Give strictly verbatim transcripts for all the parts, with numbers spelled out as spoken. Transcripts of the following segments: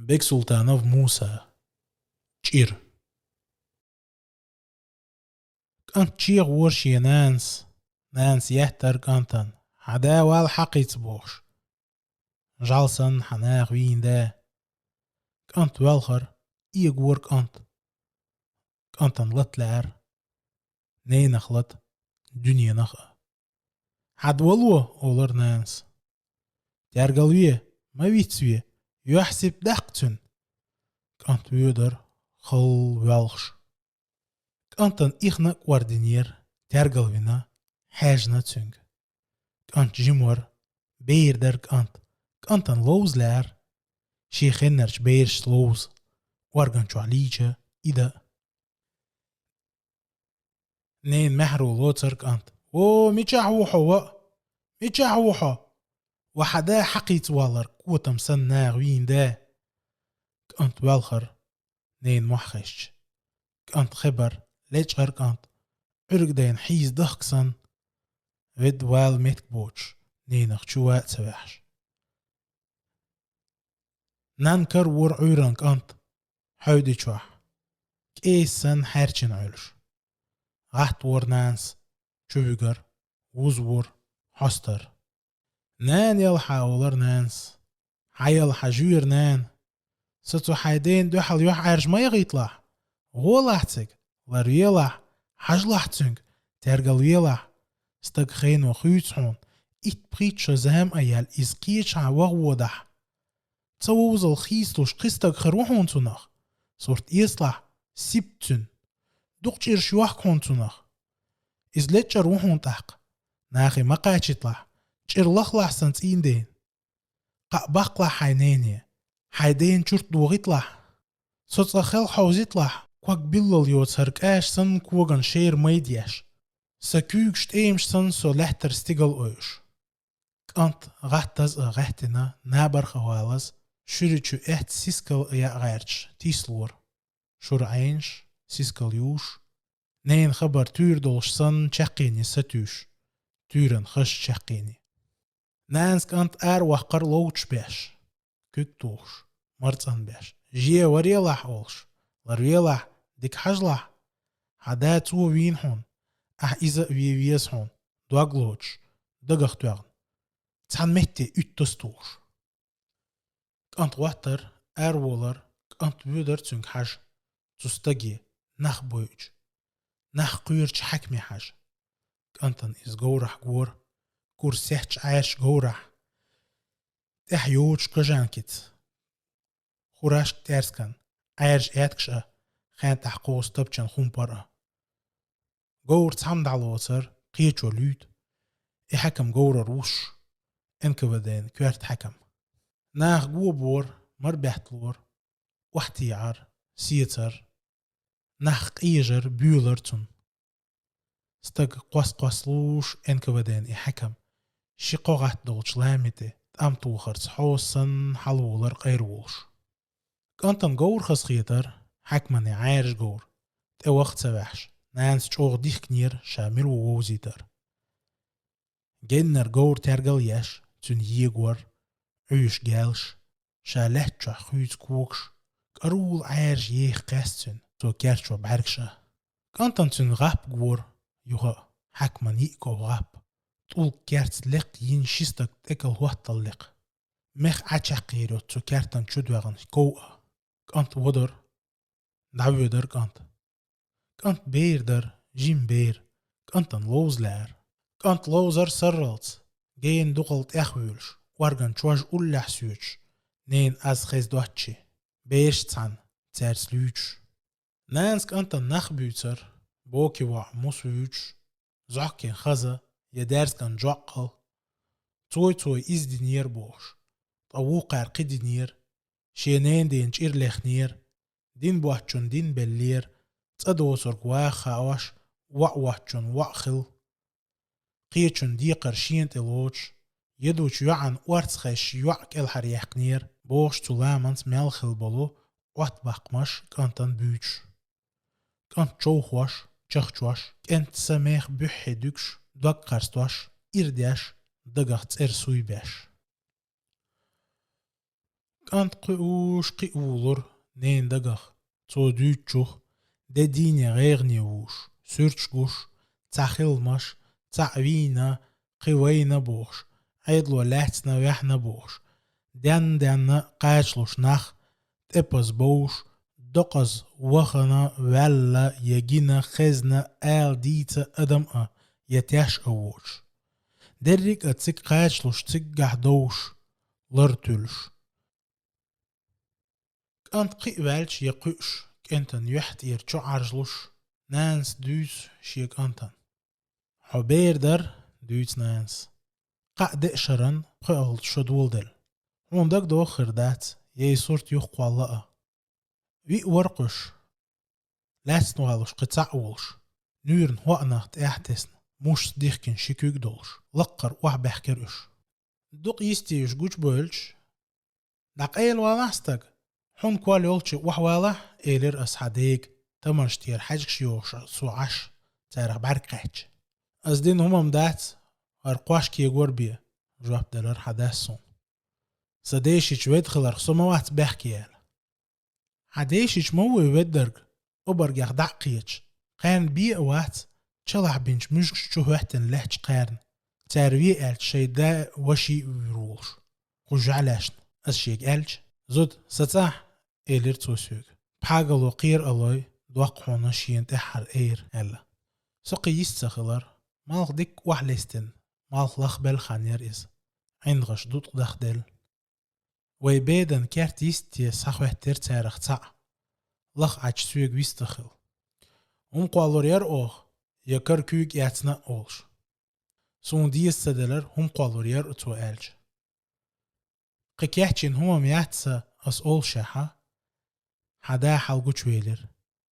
Бексултанов Муса. ЧӀир. КӀант чегӀ вора шен нанас. Нанас яьттар кӀантана: «Хьан да вала хьакхийца», — бохуш. Жал санна хьан наха вийна да. КӀант воьлхар, эгора кӀант. КӀантана лата лаьара. Ненах лата, дуьненах а. «Хьада вало», — олар нанас. «Тергал ве, ма виц ве, юьхь сипа даккха цуьнан». КӀант воьдар, халла воьлхуш. КӀантана ихна а кӀординера, тергал вина, хьаьжна цуьнга. КӀант жима вара, бер дара кӀант, кӀантана ловза лаьара. Шен хеннарчу берашца ловза, орган чохь лийча, и дан а. Ненан маьхьаро лоцара кӀант: «О, мичахь ву хьо, ва? Мичахь ву хьо? Ва хьан да хьакхийца валар, котам санна наха вийна да?» КӀант воьлхар, ненан мохь хезча. КӀант хебар, лечкъар кӀант, Ӏуьрг дайна хьийза дахка санна, ведда вала меттиг боцуш, ненах чу ван а ца ваьхьаш. Нанна кара вора Ӏуьйранна кӀант, хьевди чохь, кӀеса санна хьаьрчина Ӏуьллуш. ГӀатта вора нанас, чу вуьгар, вуза вора, хьостар. «Нана ялахьа», — олар нанас. «Хьан ялахьа жуьра, нана? Со цу хьайн дена дуьхьал юьхьӀаьржа ма яхийталахь? ГӀолахь цига, ларвелахь, хьажалахь цуьнга, тергал велахь. Стаг хено хуьйцу хьуна, итт-пхийтта шо зама а яьлла, иза кхечахьа ваха водахь. Ца вовзал хийцалуш кхин стаг хир ву хьуна цунах? Сурт эцалахь, сипта цуьнан. Дукха чӀираш йохка хьуна цунах. Иза лечкъар ву хьуна тӀаккха. Нахе ма кхачийталахь, чӀир лахалахь сан цӀийндена. Кхаъ баккхалахь хьайн нене, хьайн дена чурт дохийталахь. Со цкъа хелха хьовзийталахь, ког биллал йоцу хӀара кӀаша санна коган шера майда еш. Сан куьйгаш тӀемаш санна со лаьттара стигала ойуш». КӀант гӀаттаза а гӀаьттина, набарха а валаза, шуьра чу эцна сискал а яа гӀерташ, тийсалора. Шура Ӏенаш, сискал юуш, ненан хабар туьйра долуш санна чаккхене сатуьйсуш, туьйран хаза чаккхене. Нанас кӀант араваккхар ловчаш беш, куьг тухуш, марцӀан беш, жен варелахь олуш, ларвелахь, дика хьажалахь. Хьан да цо вийна хьуна, ахь иза а вен веза хьуна, дог лоцуш, дагах тоьхна, цхьана метте уьттаз тухуш. КӀант гӀоттар, араволар, кӀант воьдар цуьнга хьажа, цу стаге, нах бойучу, нах кхоьручу хьаькаме хьажа. КӀантана иза говрахь гора, кура сеттачу Ӏаьржачу говрахь, тӀаьхьа йоцуш кажанкица, хурашка тӀаьрскан, Ӏаьржа аьткаш а, хентахь кхоссу тапчан хумпар а. Говр цхьамма дӀалоцар, кхечо луьйту, и хьаькам говрара вуссуш, Н К В Д-н коьрта хьаькам. Наха го бора, мара баьтталора, охьатаьӀар, сецар, нах къежар, боьлар цунна. Стаг кхосса-кхоссалуш Н К В Д-н и хьаькам, ши-кхо гӀатта долчу лами тӀе, тӀам тохарца хьо санна хьалаволар къера волуш. КӀантана говр хазахетар, хьаькаман и Ӏаьржа говр, тӀе ваха ца ваьхьаш, нанас чӀогӀа дихкинера ша мила ву вовзийтар. Геннара говр тергал еш, цуьнан егор, Ӏуьйш гелш, ша лаьтта чохь хуьйцу когаш, кӀарула Ӏаьржа еха кхаьчна цуьнан, цо керчо бӀаьргаш а. КӀантана цуьнан гӀап гора, юха а, хьаькаман йиъ ков гӀап, тӀулг керца лекха йина ши стаг тӀекӀал хӀоттал лекха. Мех Ӏачаккхийр йоцу цу кертан чу доьгӀна ков а. КӀант водара, дӀавоьдара кӀант. КӀант бер дара, жима бер, кӀантана ловза лаьара. КӀант ловзара сарралц, гена дукхал тӀехвуьйлуш, орган чож уллехь соьцуш, ненан аз хеза доцчи, бераш цхьаьна, цаьрца луьйчуш. Нанас кӀантана нах буьйцар, боки воӀ мус вуьйчуш, зӀоккхин хаза я даьрсган жоккхал, цой-цой иза динера бохуш, ткъа вукхара кхин динера, шен ненан ден чӀир лехнера, дин боцчун дин беллера, цӀа доцург ваха хаош, воӀ воцчун воӀ хилла. Кхечун декхар шена тӀе лоцуш, едучу йоӀан орца хезча йоӀ кӀелхьаръяьккхинера, бохуш цу ламанца мел хилла болу Ӏоттабаккхамаш кӀантана буьйцуш. КӀант човхош, чахчош, кӀентан са мех буьххье дуьгуш, дог кхарстош, ир деш, дагах цӀера суй беш. КӀант кхуьуш кхиъ вулур ненан дагах, цо дуьйцучух, де дийне гӀайгӀане вуш, суьрташ гуш, цхьа хиламаш, цхьаъ вийна, кхин вайна бохуш, Ӏедало лаьцна ваьхна бохуш, денна-денна кхачалуш нах, тӀепаза бовш, докъаза вахана, ваьлла я гина, хезна, ала дийца адам а, я теш а воцуш. Дерриг а цига кхачалуш, циггахь довш, лар туьлуш. КӀант кхиъ ваьлча я кхуьуш, кӀентан юьхь тӀера чу Ӏаржлуш, нанас дуьйцу шен кӀантана: «Хьо бер дара, — дуьйцу нанас, — кхаа-деа шаран пхоьалгӀа шо доладелла. Хьуна дагадогӀу хир дац, яй сурт юхакхолла а. Виъ вара кхуьш, лаьцна валуш кхин цхьаъ волуш, нуьйранна хӀоъанах тӀаьхьа тесна, мушца дихкина ши куьг а долуш, лаккхара охьабаьхкира уьш. Дукха йисте уьш гучубевлча, дӀакъайлавалахь, стаг, хьуна кол йолчу охьавалахь, — элира ас хьан дега, тамарш тӀера хьаьжкӀаш йохуш со Ӏаш, царах бӀаьрг кхаьчча. — Ас дина хӀума-м дац, хӀара кхош кегор бен, — жоп делира хьан дас суна. — Сан дешича ведда хиларх со ма вац бехке яьлла. — Хьан дешича ма вуй веддарг, обаргех дӀа а кхеташ, кхарна бен а вац, чалахь бинчу муьжгаш чу хӀоьттина лаьтташ кхарна, цара вен аьлча шайн да, ваша а вуьйр волуш, кху жӀаьлешна, ас шега аьлча. — Зуда, сацахь, — элира цо соьга. — Пхьагало кхера а лой, доккха хьуна шена тӀаьххьара эйр, — аьлла. Со кхин йист ца хилар, малх дикка охьалестина, малх лахбелла хан яра иза. ӀиндагӀаш дутӀа дахделла. Вай бедан керт йисте схьахӀоьттира царах цхьаъ, лаха Ӏачу соьга вистхила. — ХӀума кхоллур яра оха, я кара куьйга эцна а, — олуш. — Суна деза ца делара, хӀума кхоллур яра цо аьлча. — Кхин кечйина хӀума-м яц сан ас олушехьа, хьан да хьал гучувелира,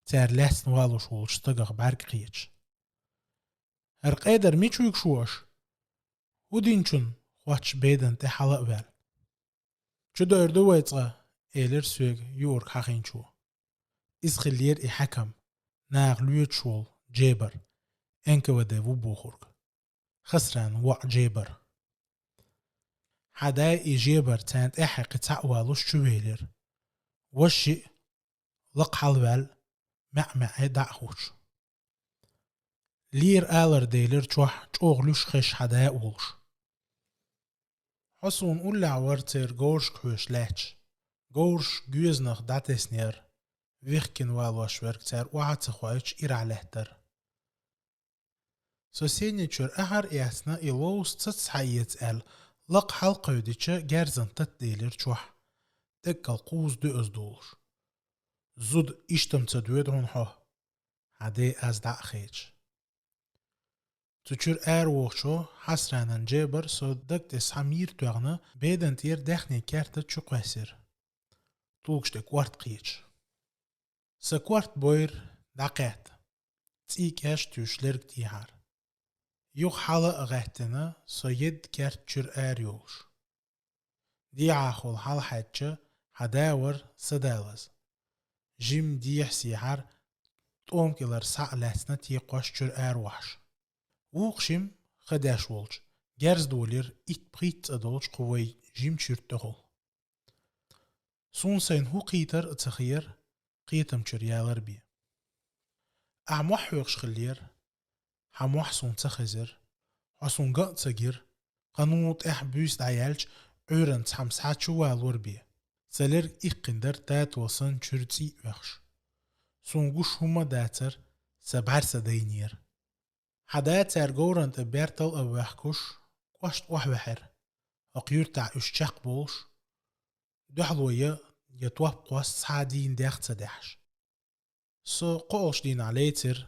цара лаьцна валуш волчу стагах бӀаьрг кхеташ. — ХӀара къедар мича вуьгуш ву аша? ХӀун динчунна хоттуш бедан тӀе хьала а ваьлла. — Чудойр ду вай цкъа, — элира соьга юург хьахийначо. Иза хиллера и хьаькам, наха лоьцуш волу Джебар, Н К В Д ву бохург. Хасран воӀ Джебар. Хьан да и Джебар царна тӀаьхьа кхин цхьаъ валуш чувелира. Ваша шиъ, лакха хьалаваьлла, маьӀ-маьӀӀе дӀа а хууш. Лера алар делира чохь, чӀогӀа луьш хезаш хьан да а волуш. — Хьо суна уллехь вара церан говрашка хьоьжуш лаьтташ. Говраш гоьзанах дӀатеснера, вихкина валош верг цара охьа а ца хоуьйтуш ирахь лаьттара. Со сенечуьра ахьар а эцна, и ловза цаца схьаэца аьлла, лакха хьалакхевдича, герзан татта делира чохь. ТӀеккал кхуза доьаза долуш. — Зуда, иштта-м ца доьду хьуна хьо, хьан ден аз дӀа а хедаш. Цу чуьра аравохучо Хьасранан Джебар со даг тӀе схьа мийра тоьхна, бедан тӀера даьхни керта чу кхоьссира. Тулгаш тӀе корта кхеташ. Сан корта бойра дӀакхетта, цӀий кӀеш туьйсуш лерг тӀехьара. Юха хьала а гӀаьттина, со едда керта чуьра ара йолуш. ДехьахӀолла хьалахьаьдча, хьан да вара садалаза. Жимма дехьа сехьара, тӀома кӀелара схьа а лаьцна текхош чуьра ара вахьаш. Вукху шимма, ха деш волчу, герз долийра итт-пхийтта цӀа долчу кху вай жимачу юьрта тӀехула. Суна сайна хӀун кхийтар а ца хиира, кхетам чуьра ялар бен. Ахьа мохь хьоькхуш хиллера. Хьан мохь суна ца хезира. Хьо суна ган а ца гира. Кхано тӀаьхьа буьйса дӀаяьлча, Ӏуьйранна цхьамма схьа чу валор бен. Сан лерг иккхина дара тато санна чуьра цӀий а оьхуш. Суна гуш хӀумма а дацара, сан бӀаьрса дайнера. Хьан да цаьрга говран тӀе бертал а ваьхкуш, кӀошта охьаваьхьира, хӀокху юьртахь уьш чекхболуш, дуьхьало я, я топ кхосса цхьа а дийна дех ца даьхьаш. Со кхоалгӀачу дийнахь лецира,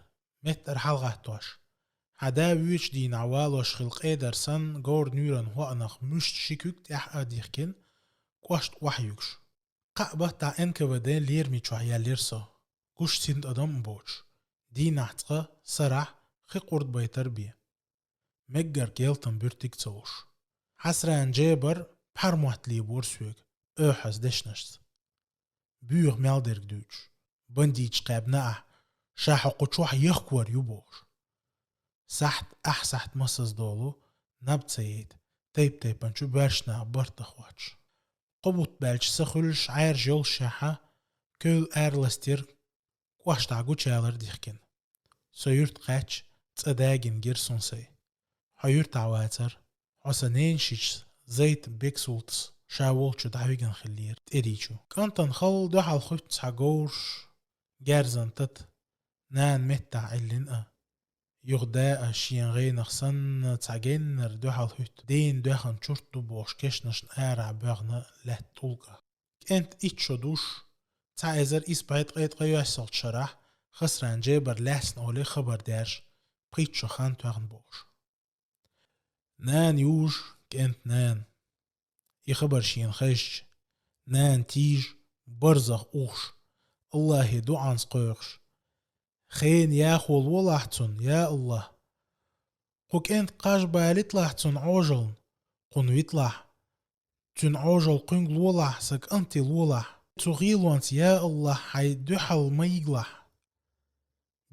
меттара хьалагӀаттош. Хьан да воьдучу дийнахь валош хилла къедар санна, говран нуьйранна хӀоанах муьшта ши куьг тӀаьхьа а дихкина, кӀошта охьаюьгуш. Кхаа баттахь Н К В Д-н лераме чохь яьллера со, гуш синтӀа адам а боцуш, дийнахь цкъа, сарахь, хи къурд байтар бен. Меггар гелтам буьртиг ца луш. Хьасран Джебар пхьармотт лебора соьга, оьхьаз дешнашца. Боьха мел дерг дуьйцуш, бандиташ кхаьбна ахь, ша хьо кху чохь яхкор ю бохуш. Сахьт, ахь сахьт масаза долу, наб ца яйта, тайп-тайпанчу боьршнах барт а хоттуш. Кхо бутт баьлча са хуьлуш Ӏаьржа йолушехьа, кевлла ара ластийра, кӀоштахьа гучаялар дихкина. Со юьрта кхаьчча, цӀа дагина гира сона сай. Хьо юьртахь вацара. Хьо сан ненан шича, Зайтан Бексултас ша волчу дӀавигина хиллера тӀерий чу. КӀантана халла дуьхьал хуьтту цхьа говраш, герзан тата, нана меттахь Ӏиллина а. Юха да а шен гӀенах санна цхьа геннара дуьхьал хуьтту, дена доьхна чурт ду бохуш кешнашна арахь боьгӀна лаьтта тӀулг а. КӀентан итт шо душ, цхьа эзар исс бӀе ткъе ткъайоьссалгӀачу шарахь, Хасран Джебара лаьцна олий хабар даьржа, пхийтта шо хан тоьхна бохуш. Нана южу, кӀентан нана. И хабар шена хезча, нана тийжа, барзах ухуш, Аллахье дуӀанца кхойкхуш: «Хенан яхо лолахь цунна, я Аллахь! Кху кӀентан кхаж балийталахь цунна Ӏожаллина, кхунна виталахь, цуьнан Ӏожалла кхуьнга лолахь, сан кӀанте лолахь. Цу гӀелонца, я Аллахь, хьайн дуьхьал ма йигалахь,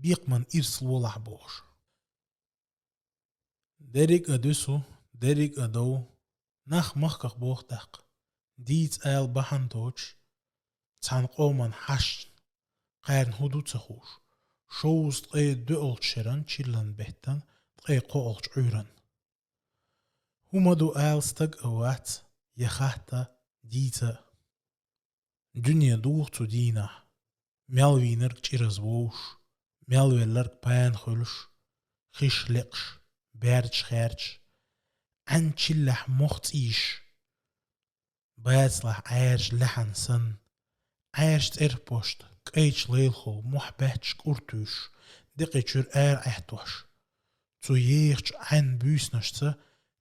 бекхаман ирс лолахь», — бохуш. Дерриг а дуьсу, дерриг а дов, нах махках боху тӀаккха, дийца ала бахьана доцуш, цхьана къоман хьашташна, кхарна хӀун ду ца хууш, шовзткъе доьалгӀачу шеран чиллан беттан ткъе кхоалгӀачу Ӏуьйранна. ХӀума ду ала стаг а вац, я хатта дийца а. Дуьне духу цу дийнахь, мел вийнарг чӀираза вовш, мел велларг пана хуьлуш, хиш лекъаш, баьрчаш хаьрчаш, Ӏаьнан чиллехь мох цӀийш, бацалахь Ӏаьржа лаьхьана санна, Ӏаьржа цӀерпошта кӀайчу лайлахула мохь баьтташ кӀур туьйсуш, декъий чуьра ара Ӏаьттош. Цу ехачу Ӏаьнан буьйсанашца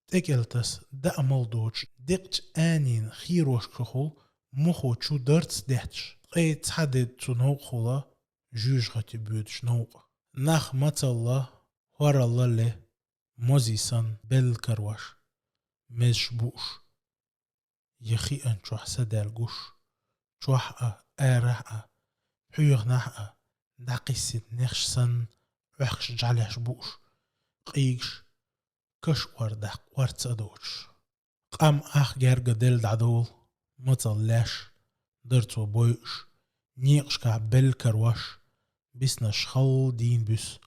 тӀекӀел таса даа мала доцуш, декъачу Ӏанин херошкахула мохо чу дарц детташ, ткъе цхьа дедда цу новкъахула жоьжахати боьдуш новкъа. Нах мацалла, хӀоралла ле, мозий санна белла карош, мезаш бууш, я хиъан чохь са даьлла гуш, чохь а, арахь а, пхьоьханахь а, дӀакхиссина нехаш санна, Ӏохкуш жӀаьлеш бууш, къийгаш, каш ор даккха орца а доцуш. Къам ах герга делла дӀадовла, мацалла леш, дарцо бойуш, некъашкахь белла карош, биснарш халла дийна буьсу,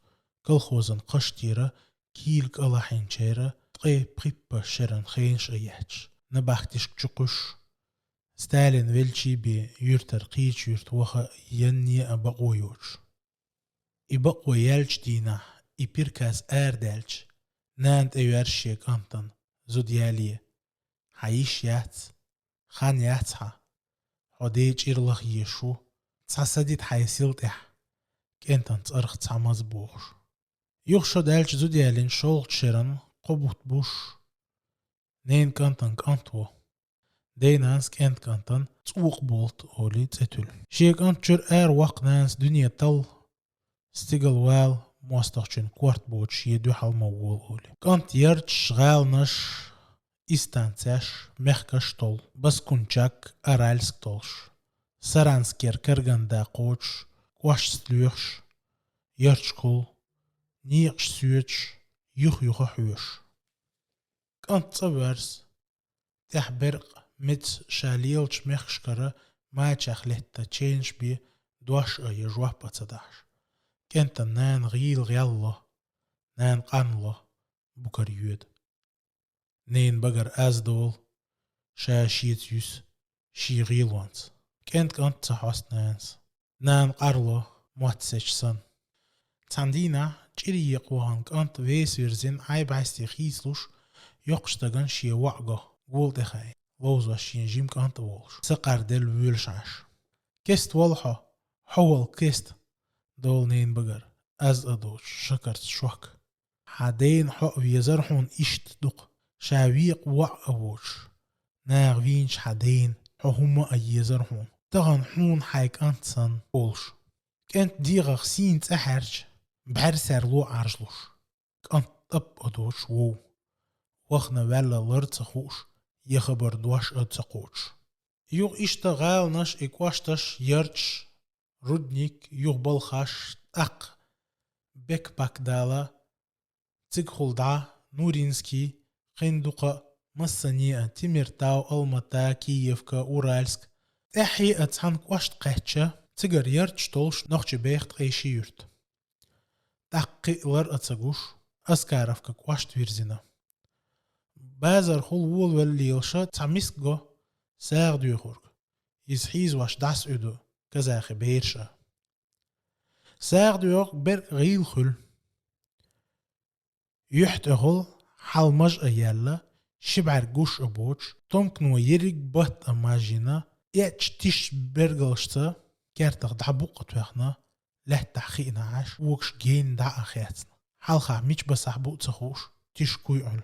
колхозан кхаштера кийла кӀалахьинчеран ткъе пхиппа шеран хенаш а етташ, набахтешка чукхуьссуш, Сталин велчий бен юьртара кхечу юьрта ваха янне а бакъо йоцуш. И бакъо яьллачу дийнахь, и приказ арадаьлча, нана тӀейоьрзу шен кӀантана, зуда яле: «Хьан йиш яц? Хан яц хьан? Хьо ден чӀир лаха езаш ву. Цхьа садита хьайн сил тӀехь, кӀентан цӀарах цхьа маза», — бохуш. Юха шо даьлча зуда ялийна шолгӀачу шеран кхо бутт буш, ненан кӀантан кӀант во. Ден-нанас кӀентан кӀантана ЦӀокъа-Болт олий цӀе туьллу. Шен кӀант чуьра ара воккху нанас дуьне талла, стигала вала, мостагӀчун корта боцуш шен дуьхьал ма волу олий. КӀант ярташ, гӀаланаш, истанцеш, мехкаш толлу. Баскунчак, Аральск толлуш, Саранскера Карганда кхочуш, кӀоштаца лоьхуш, ярташкахула, некъаш соьцуш, юх-юха хьоьшуш. КӀант цӀа воьрзу, тӀехь беркъа, меца ша лелачу мехкашкара мачех летта ченаш бен дош а я жоп а ца дахьаш. КӀентан нана гӀийла гӀелло, нана къанло, букара йоьду. Ненан багара аз долу, ша шеца юьсу, шен гӀелонца. КӀентан кӀант ца хьоста нанас. Нана къарло, мотт сецча санна. Цхьана дийнахь чӀир екъа вахана кӀант веса вирзина, Ӏай-бӀаьсте хийцалуш, йоккхачу стагана шен воӀ го, гула тӀе хаийна, ловзош шен жима кӀант а волуш, са къарделла воьлуш Ӏаш. «Кест вала хьо, хьо вала кест», — долу ненан багара, аз а доцуш, шакарца шок. Хьан дена хьо а везара хьуна иштта дукха, ша векъа воӀ а воцуш, наха вийначу хьан дена хьо хӀумма а езара хьуна. Тахана хьуна хьайн кӀант санна олуш. КӀентан дегӀах сийна цӀа хьаьрча, бӀаьрсаьрло Ӏаржлуш. КӀант тӀап а доцуш вов. Вахана ваьлла лар ца хууш, я хабар дош а ца кхочуш. Юха иштта гӀаланаш и кӀошташ, ярташ, рудник, юха балхаш, тӀаккха Бекпак-Дала, цигахула дӀа Нуринский, кхин дукха массане а: Темиртау, Алмата, Киевка, Уральск. ТӀаьхье а цхьана кӀошта кхаьчча, цигара ярташ толуш нохчий беха ткъе ши юрт. ТӀаккха кхиъ лар а ца гуш, Оскаровка кӀошта вирзина. Базархула волавелла лелаш цхьа миска го сагӀа доьхург. Иза хьийзош дӀасаӀуьду казахи бераш а. СагӀа доьхург берг гӀийла хуьлу. Юьхь тӀехула хьалмаж а яьлла, ши бӀаьрг гуш а боцуш, томкано ерриг батт а мажйина, эчча тиша бергалшца кертах дӀа букъ а тоьхна, лаьттахь хиъна Ӏаш, вокаш генна дӀа а хецна. Хьалха мича басахь бу а ца хууш, тиша куй Ӏуьллу.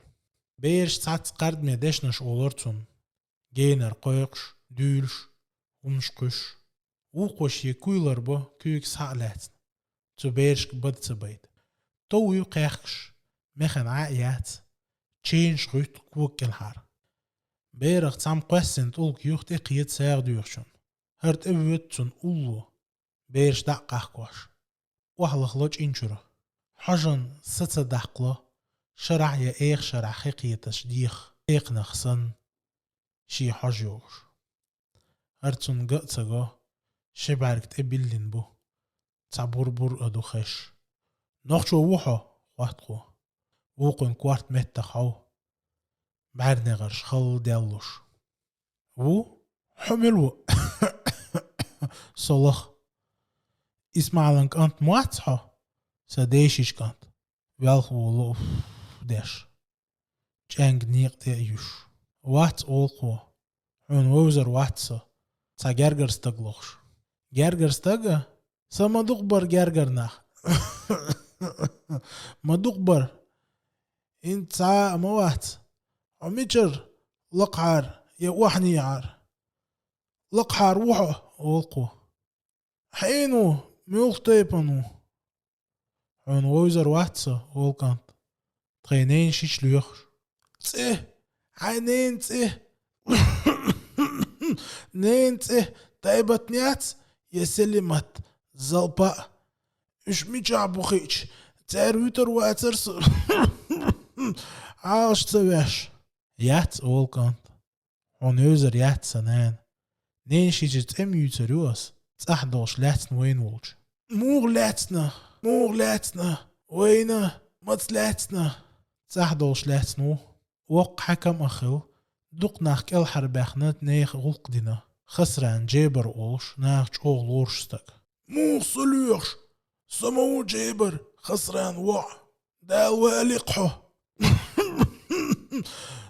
Бераш цхьацца кхардаме дешнаш олура цунна, генара кхойкхуш, дуьйлуш, хӀуманаш кхуьссуш. Вукхо шен куй ларбо куьйга схьа а лаьцна, цу берашка бада ца байта. Тов ю кхехкаш, механа Ӏа а яц, ченаш гӀуьтту кога кӀелхьара. Берах цхьамма кхоьссина тӀулг юха тӀекхета сагӀа доьхучунна. ХӀара тӀевоьду цунна улло, бераш дӀа а къахкош. Охьалахло чӀин чуьра. Хьожан са ца даккхало, шарахь я эха шарахь хи кхеташ деха, экханах санна, шен хьожа йолуш. ХӀара цунна ган а ца го, ши бӀаьрг тӀе биллина бу, цхьа бур-бур а ду хезаш. «Нохчо ву хьо?» — хотту кхо. Вукхуьнан корта меттах хьов, бӀаьрнегӀарш халла деллуш. «Ву? Хьо мила ву?» «Со лаха». «Исмаьлан кӀант ма вац хьо?» «Сан дешича кӀант». Велха волу уф деш, чӀаьнга некъа тӀе а юьш. «Вац», — олу кхо. «Хьуна вевзар вац со, цхьа гергара стаг лохуш». «Гергара стаг а? Сан ма дукха бара гергара нах». «Ма дукха бара. ХӀинца цхьа а ма вац. Хьо мичара, лакхахьара я охьанехьара?» «Лакхахьара ву хьо», — олу кхо. «Хьенан ву, муьлха тайпана ву?» «Хьуна вевзар вац со», — олу кӀант, тхайн ненан шича лоьхуш. «ЦӀе, хьайн ненан цӀе». «Ненан цӀе Тайбат яц я Селимат, Залпаъ? Уьш мичахь бу хиъча, церан вуьтур вацара со, Ӏалаш ца веш». «Яц», — олу кӀант. «Хьуна вевзар яц сан нана. Ненан шича цӀе ма юьйцур ю ас, цӀахь долуш лаьцна вайна волчу». «Муха лаьцна? Муха лаьцна? Вайна маца лаьцна?» «ЦӀахь долуш лаьцна ву». Воккха хьаькам а хилла, дукха нах кӀелхьарбаьхна, нехан гӀуллакх дина. Хасран Джебар олуш, наха чӀогӀа лоруш стаг. «Муха со лоьхуш? Со ма ву Джебар, Хасран воӀ. Дала валийкх хьо.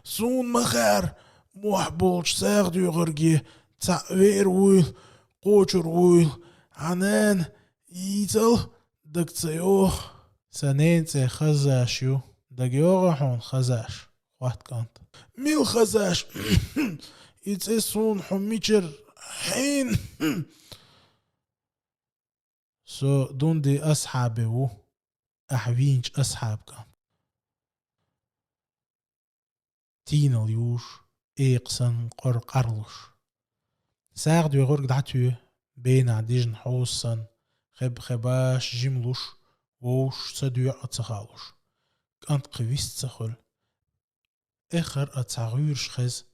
Суна ма хаьара, мохь болчу сагӀа доьхурге цхьаъ веар вуйла, кхочур вуйла. Хьан нана йийцал, дага ца йогӀу». «Сан ненан цӀе Хазаш ю, дага йогӀу хьуна Хазаш?» — хотту кӀант. «Мила Хазаш? И цӀе суна хьо мичара хьийна?» «Со Дунди Асхьабе ву, ахь вийначу Асхьаб кӀант». Тийналла юуш, экха санна къора къарлуш. СагӀа доьхург дӀатоь, бенахь дижна хьоза санна, хеб-хебаш жимлуш, вовшашца доьӀа а ца хаалуш. КӀант кхин вист ца хуьлу. Эххар а цхьа гӀуьйраш хеза,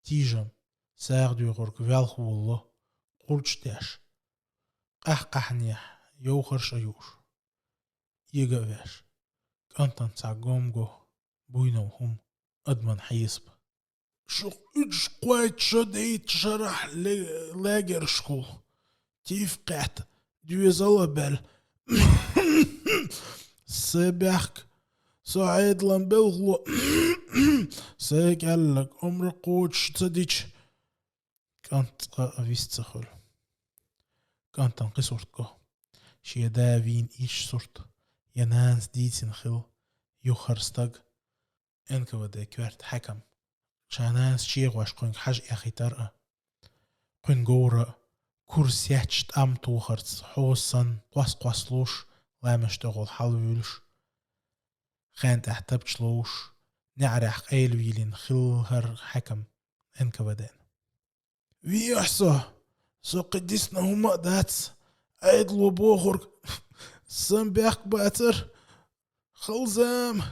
тийжам, сагӀа доьхург велха волало, къурдаш деш, къаьхьа-къаьхьанехь йовхарш а юуш, эга а веш. КӀантана цхьа гом го, буйнал хӀума, адаман хьесап. Шух уьдуш кхойтта шо дейтта шарахь ле-, лагершкахула. Тиф кхетта, доьзал а баьлла. Сайн бехк, со Ӏедалан белхало, сайн кӀаьллаг омра кхочуш ца дича. КӀант цкъа а вист ца хуьлу. КӀантана кхин сурт го. Шен да вийна ийш сурт, я нанас дийцина хила, юха хӀара стаг, Н К В Д коьрта хьаькам. Ша нанас чегӀош кхуьнга хьажа эхийтар а. Кхуьнан говра а, кура сетташ тӀам тохарца хьоза санна, кхос-кхоссалуш, ламаш тӀехула хьалавуьйлуш, хен тӀехь тапча ловуш, неӀарехь къайлавийлина хилла хӀара хьаькам Н К В Д-н. Вехьа со, со кхин дисна хӀума а дац, Ӏедало бохург сан бехк бацара, хала зама.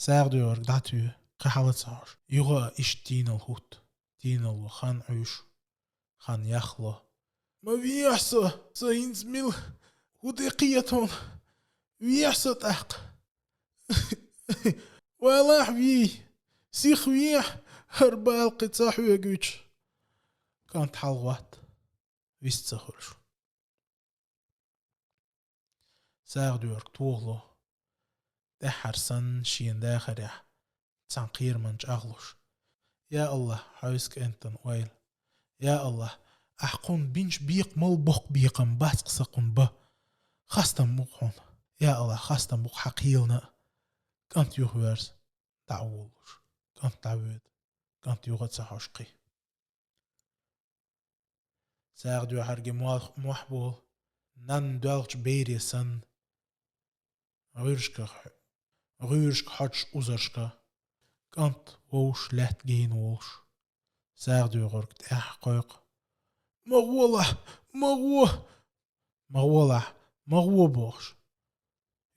СагӀа доьхург дӀатоь, Кхы хьала ца хьош. Юха а иштта тийнал хӀутту. Тийнал ло, хан Ӏуьйш, хан яхло. «Ма вехьа со, со хӀинца мила, хӀу де кхетон? Вехьа со тӀаккха. Валахь вий, сиха вехьа, хӀара бала кхин ца хьоьгуьйтуш». КӀант хьалгӀотта, вист ца хуьлуш. СагӀа доьхург тохало. ТӀаьххьара санна шена дахарехь цхьана кхераман чӀагӀлуш. Я АллахӀ, хьо виса кӀентан ойла. Я АллахӀ, ахь кхунна бинчу бекхам мала боккха бекхам бац-кх сан кхунна бан. Хастам бу-кх хьуна. Я АллахӀ, хастам бу-кх хьан кхелана а. КӀант юхаверза, дӀа а волалуш. КӀант дӀавоьду. КӀант юха а ца хьош кхин. СагӀа доьхург мох-, мохь болу, нанна доьлхучу бере санна, гӀуьршках, гӀуьршка хьоьжуш узаршка, кӀант вовшах лаьтта гена волуш, сагӀа доьхург тӀаьхьа кхойкху: «Ма гӀолахь, ма гӀо!» «Ма гӀолахь, ма гӀо», — бохуш.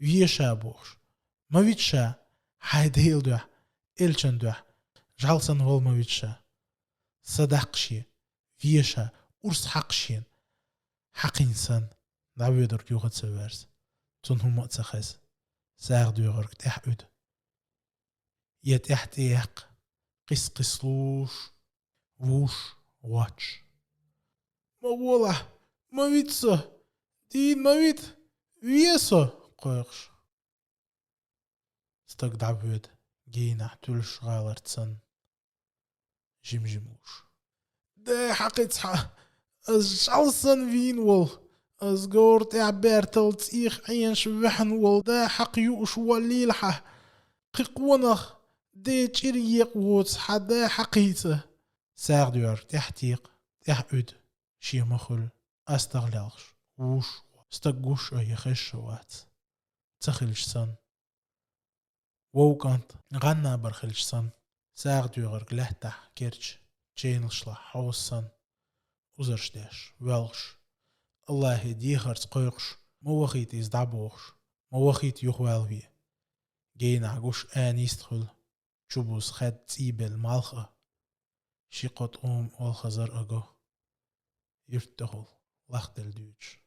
«Веша», — бохуш. «Ма вита ша, хьайн Делан дуьхьа, элчан дуьхьа, жӀаьла санна вала ма вита ша. Са даккха шен, веша, урс хьакха шена». Хьакхийна санна, дӀавоьдург юха а ца верза, цунна хӀума а ца хеза, сагӀа доьхург тӀаьхьа уьду. Я тӀаьхьа тӀеяккха, кхис-кхислуш, вуш, гӀоттуш: «Ма гӀолахь, ма вита со, дийна ма вита, ве со!» — кхойкхуш. Стаг дӀавоьду, генахь туьллуш гӀаларца санна, жим-жим луш. «Да, хьакхица хьан, ас жӀаьла санна вийна волу, ас говра тӀехь баьртал цӀийх Ӏенаш ваьхьна волу да хьакха юуш воллийла хьан, кхин къонах ден чӀир екъа воцу хьан да хьакхийца». СагӀа доьхург тӀаьхьа текха, тӀаьхьа уьду, шен ма хуьлу, астагӀа лелхаш, вуш, стаг гуш а, я хезаш а вац. Ца хилча санна. Вовкъант гӀан набар хилча санна, сагӀа доьхург лаьттахь керча, ченалшлахь хьовса санна, узарш деш, воьлхуш, Аллахье дехарца кхойкхуш, ма вахийта иза дӀабохуш, ма вахийта юхавалаве. Генахь гуш а нийста хуьлу, чубуза хед цӀийбелла малх а, ши-кхо тӀома олхазар а го, юьртахула лахделла дуьйцуш.